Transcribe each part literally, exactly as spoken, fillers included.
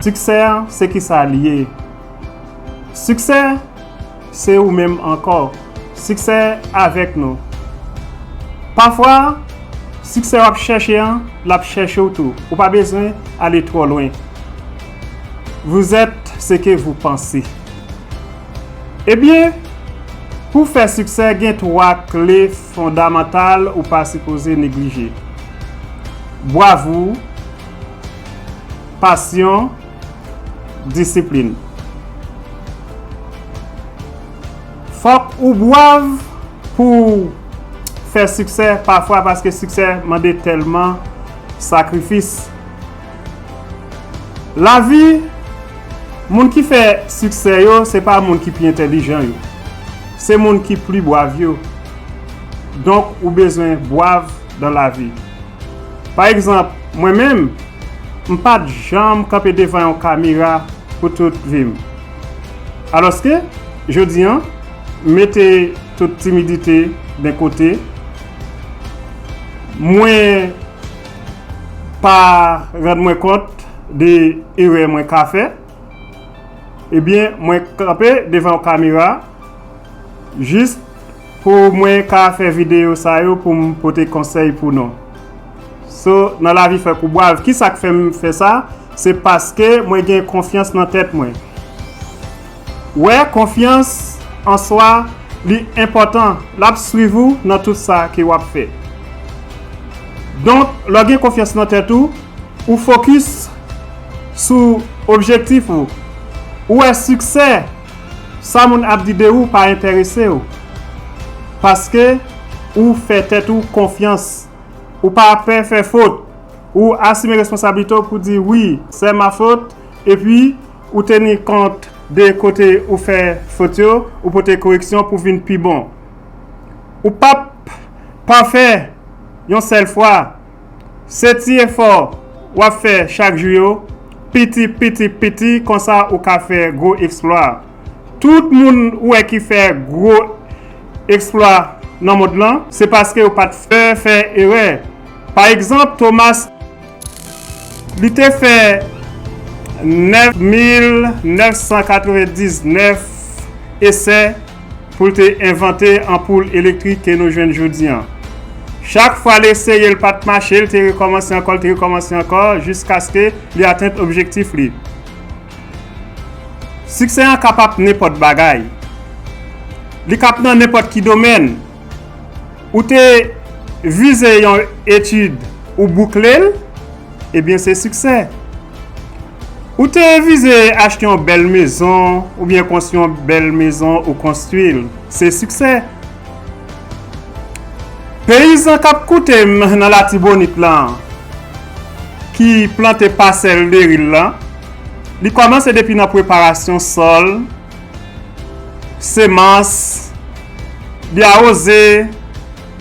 Siksè an, se kisa l ye? Siksè, se ou menm ankò. Siksè avèk nou. Pafwa, siksè w ap chèche an, l ap chèche w tou. Ou pa bezwen ale twò lwen. Vous êtes ce que vous pensez. Ebyen, pou fè siksè, gen twa kle fondamantal ou pa sipoze neglije. Bravou, pasyon, disiplin. Fòk ou brav pou fè siksè pafwa, paske siksè mande tèlman sakrifis. Lavi, moun ki fè siksè yo, se pa moun ki pi entèlijan yo. Se moun ki pli brav yo. Donk, ou bezwen brav dan lavi. Pa egzanp, mwen menm, m pa t janm kanpe devan yon kamera pou tout vi m. Alòske, jodi an, m mete tout timidite de kote, mwen pa rann mwen kont de erè mwen ka fè, ebyen, mwen kanpe devan yon kamera jis pou mwen ka fè videyo sa yo pou m pote konsèy pou nou. So, nan lavi fòk ou brav. Kisa k fè m fè sa? Se paske mwen gen konfyans nan tèt mwen. Wè, konfyans an swa, li enpòtan. L ap swiv ou nan tout sa ke w ap fè. Donk, lè w gen konfyans nan tèt ou, ou fokis sou objektif ou. Ou wè siksè, sa moun ap di de ou pa enterese w. Paske ou fè tèt ou konfyans. Ou pa pè fè fot. Ou asime responsablite w pou di, "Wi, c'est ma faute." Epi, ou teni kont de kote ou fè fot yo, ou pote koreksyon pou vin pi bon. Ou p ap pafè yon sèl fwa. Se ti efò w ap fè chak jou yo, piti, piti, piti, konsa ou ka fè gwo eksplwa. Tout moun ou wè ki fè gwo eksplwa nan mond lan, se paske yo pa t fè, fè erè. Pa egzanp, Thomas, li te fè nèf mil nèf san katrevendiznèf esè pou l te envante anpoul elektrik ke nou jwenn jodi an. Chak fwa l eseye, l pa t mache, l te rekòmanse ankò, l te rekòmanse ankò, jiskaske li atenn objektif li. Siksè an kapab nenpòt bagay. Li kab nan nenpòt ki domèn. Ou te vize yon etid, ou boukle l, ebyen se siksè. Ou te vize achte yon bèl mezon, oubyen konstwi yon bèl mezon, ou konstwi l, se siksè. Peyizan k ap koute m nan Latibonit lan, ki plante pasèl deri l lan, li kòmanse depi nan preparasyon sòl, semans, li awoze,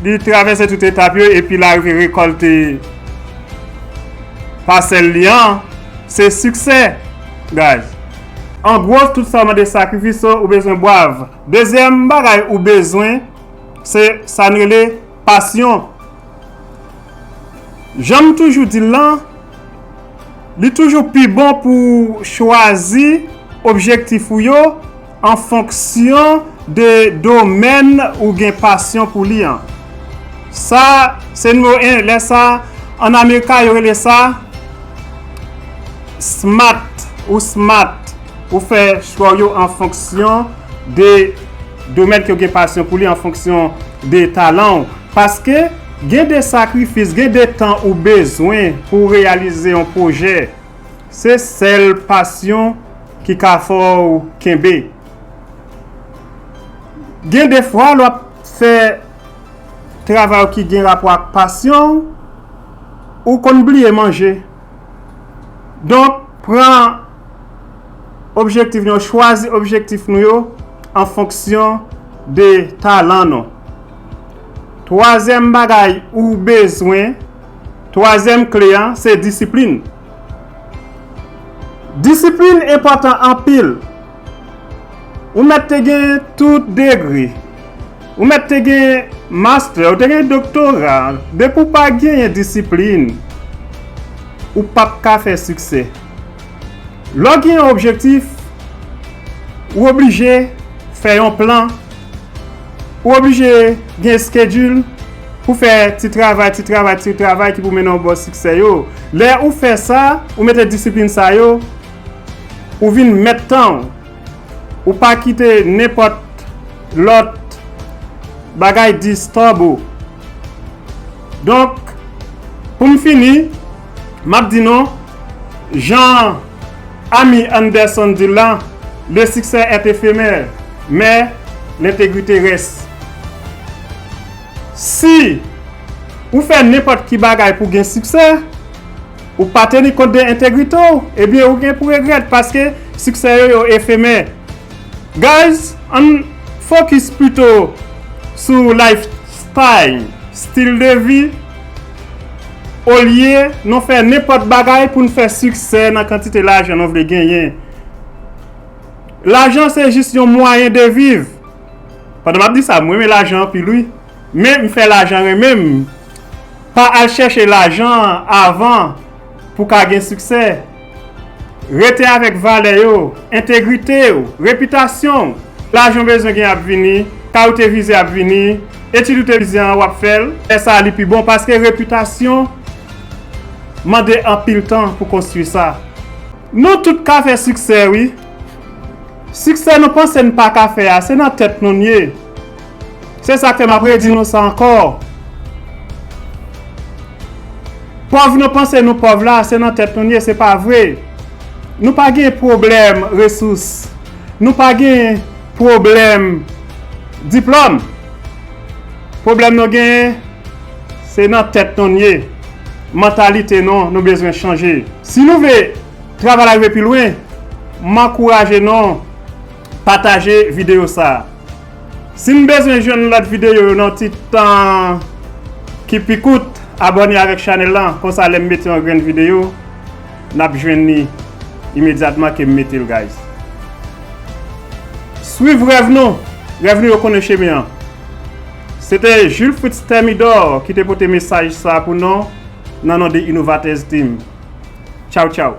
li travèse tout etap yo, epi l arive rekòlte pasèl li an, se siksè, guys. An gwo, tout sa mande sakrifis, so ou bezwen brav. Dezyèm bagay ou bezwen, se sa n rele pasyon. Jan m toujou di l lan, li toujou pi bon pou w chwazi objektif ou yo an fonksyon de domèn ou gen pasyon pou li an. Sa, se nimewo en. Lè sa, ann Amerika, yo rele sa smart ou smart. Ou fè chwa w yo an fonksyon de domèn ke w gen pasyon pou li, an fonksyon de talan w. Paske gen de sakrifis, gen de tan ou bezwen pou w reyalize yon pwojè. Se sèl pasyon ki ka fè w kenbe. Gen de fwa, lè w ap fè travay ki gen rapò ak pasyon w, ou konn bliye manje. Donk, pran objektif nou yo, chwazi objektif nou yo an fonksyon de talan nou. Twazyèm bagay ou bezwen, twazyèm kle an, se disiplin. Disiplin enpòtan anpil. Ou mèt te gen tout degre. Ou mèt te gen mastè, ou te gen doktora. Depi w pa genyen disiplin, ou p ap ka fè siksè. Lè w gen yon objektif, ou oblije fè yon plan, ou oblije gen schedule pou fè ti travay, ti travay, ti travay ki pou mennen w bò siksè yo. Lè ou fè sa, ou mete disiplin sa yo, ou vin mèt tan w. Ou pa kite nenpòt lòt bagay distòb ou. Donk, pou m fini, m ap di nou, jan ami Anderson di l la, le succès est éphémère, mais l'intégrité reste. Si ou fè nenpòt ki bagay pou gen siksè, ou pa teni kont de entegrite w, ebyen ou gen pou regrèt paske siksè yo yo efemè. Guys, ann focus pito sou lifestyle, stil de vi, olye nou fè nenpòt bagay pou n fè siksè nan kantite lajan nou vle genyen. Lajan se jis yon mwayen de viv. Pandan m ap di sa, mwen renmen lajan anpil wi. Men m fè lajan renmen m. Pa al chèche lajan avan pou ka gen siksè. Rete avèk valè yo, entegrite w, repitasyon w. Lajan w bezwen gen ap vini, kay ou te vize ap vini, etid ou te vize an w ap fè l. Fè sa li pi bon paske repitasyon mande anpil tan pou konstwi sa. Nou tout ka fè siksè wi. Siksè nou panse n pa ka fè a, se nan tèt nou n ye. Se sa k fè m ap redi nou sa ankò. Pòv nou panse nou pòv la, se nan tèt nou n ye, se pa vre. Nou pa gen pwoblèm resous. Nou pa gen pwoblèm diplòm. Pwoblèm nou genyen, se nan tèt nou n ye. Mantalite nou, nou bezwen chanje. Si nou vle travay la rive pi lwen, m ankouraje nou pataje videyo sa a. Si n bezwen jwenn lòt videyo yo nan ti tan ki pi kout, abòne avèk chanèl lan, konsa lè m mete yon grenn videyo, n ap jwenn li imedyatman ke m mete l, guys. Swiv rèv nou, rèv nou yo konnen chemen an. Se te Jules Fritz Thermidor ki te pote mesaj sa pou nou nan non de Innovators Team. Tchaw, tchaw.